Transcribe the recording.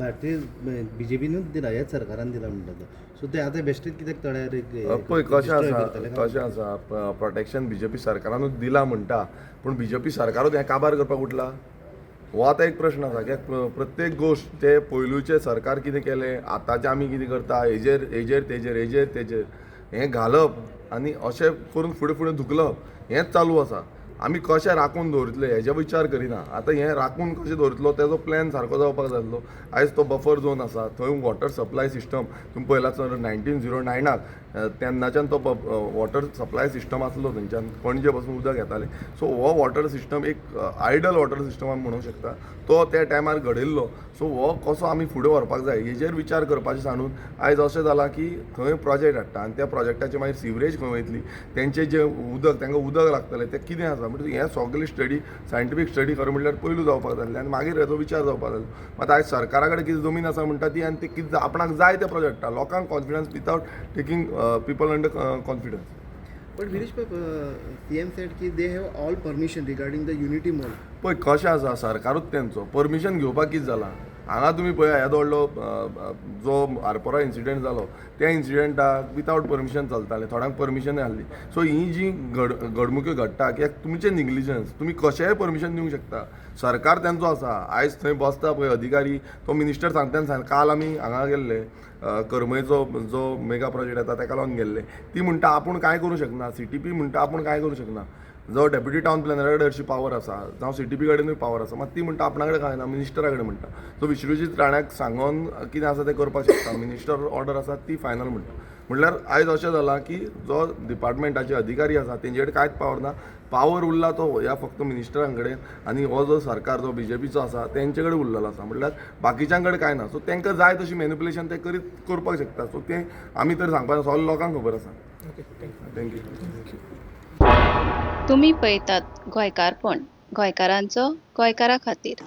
भारतीय बीजेपीनूच दिला, ह्याच सरकारान दिला म्हणटा तो. सो ते आतां बेश्टेच कित्याक तळ्यार पळय कशें destroy आसा, करतले काय? कशें आसा, प्रोटेक्शन बीजेपी सरकारानूच दिला म्हणटा, पूण बीजेपी सरकारूच हें काबार करपाक उठला, हो आतां एक प्रश्न आसा. कित्याक प्रत्येक गोश्ट ते पयलूचे सरकार कितें केलें, आतांचे आमी कितें करता, हेजेर हेजेर तेजेर हेजेर तेजेर हें घालप आनी अशें करून फुडें फुडें धुकलप हेंच चालू आसा. आमी कशें राखून दवरतले हेजे विचार करिना. आतां हें राखून कशें दवरतलो तेजो प्लॅन सारको जावपाक जाय आसलो. आयज तो बफर झोन आसा, थंय वॉटर सप्लाय सिस्टम तुमी पळयला सर, 1909 त तेन्नाच्यान तो वॉटर सप्लाय सिस्टम आसलो. थंयच्यान पणजे पासून उदक येतालें. सो हो वॉटर सिस्टम एक आयडल वॉटर सिस्टम आमी म्हणूंक शकता, तो त्या टायमार घडयल्लो. सो हो कसो आमी फुडें व्हरपाक जाय हेजेर विचार करपाचें सांडून आयज अशें जालां की थंय प्रोजेक्ट हाडटा आनी त्या प्रोजेक्टाचे मागीर सिवरेज खंय वयतली, तेंचें जें उदक, तांकां उदक लागतलें तें कितें आसा, म्हणजे हें सगळें स्टडी, सायंटिफीक स्टडी खरें म्हणल्यार पयलू जावपाक जाय आसलें आनी मागीर हेजो विचार जावपाक जाय. मात आयज सरकारा कडेन कितें जमीन आसा म्हणटा ती आनी ती कितें आपणाक जाय ते प्रोजेक्ट, लोकांक confidence, without taking people under confidence. But Girish Bab, CM said की they have all permission regarding the Unity Mall. पळय कशें आसा, सरकारूच तेंचो परमिशन घेवपाक कितें जालां? हांगा तुमी पळया, येदो व्हडलो जो आरपोरा इन्सिडंट जालो, त्या इन्सिडंटाक वितावट परमिशन चलतालें, थोड्यांक परमिशन आहली. सो ही जी घडणुक्यो घडटा कित्याक तुमचें निग्लिजन्स. तुमी कशेंय परमिशन दिवंक शकता, सरकार तेंचो आसा. आयज थंय बसता पळय अधिकारी, तो मिनिस्टर सांगता तेन्ना सांग. काल आमी हांगा गेल्ले, करमयचो जो मेगा प्रोजेक्ट येता तेका लागून गेल्ले. ती म्हणटा आपूण कांय करूं शकना, सीटीपी म्हणटा आपूण कांय करूं शकना. जो डेप्युटी टावन प्लॅनरा कडेन हरशीं पावर आसा, जावं सीटीपी कडेनूय पावर आसा, मात ती म्हणटा आपणा कडेन कांय ना, मिनिस्टरा कडेन म्हणटा. सो विश्वजीत राण्याक सांगोन कितें आसा तें करपाक शकता, मिनिस्टर ऑर्डर आसा ती फायनल म्हणटा. म्हणल्यार आयज अशें जालां की जो डिपार्टमेंटाचे अधिकारी आसा तेंचे कडेन कांयच पावर ना. पावर उरला तो ह्या फक्त मिनिस्टरां कडेन आनी हो जो सरकार जो बीजेपीचो आसा तेंचे कडेन उरलेलो आसा. म्हणल्यार बाकीच्यां कडेन कांय ना. सो तांकां जाय तशी मॅनिपुलेशन ते करीत करपाक शकता. सो तें आमी तर सांगपाक, सगळ्या लोकांक खबर आसा. Okay, thank you. Thank you. तुमी पळयतात गोंयकारपण, गोंयकारांचो गोंयकारा खातीर.